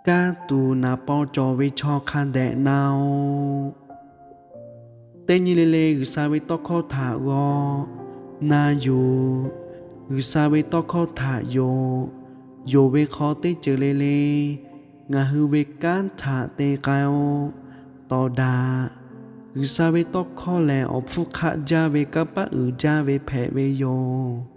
Kanˉ tuˬ naˍ paw cawˬ ve chaw hk'a dehꞈ na-oˬ. Teˇ nyi le le G'uiˬsha ve tawˇ hkawˇ htaꞈ g'aw na yuˬ. G'uiˬsha ve tawˇ hkawˇ htaꞈ yonˍ. Yonˍ ve hk'aw teˇ ceuˬ le le ngaˬ hui ve kanˉ htaꞈ te k'ai-o. Tawˍ daꞈ, G'uiˬsha ve tawˇ hkawˇ lehˬ, awˬ hpfuhˇ hk'aˆ jaˇ ve kanˇ paˆ uiˍ jaˇ ve hpehꞈ ve yoˬ.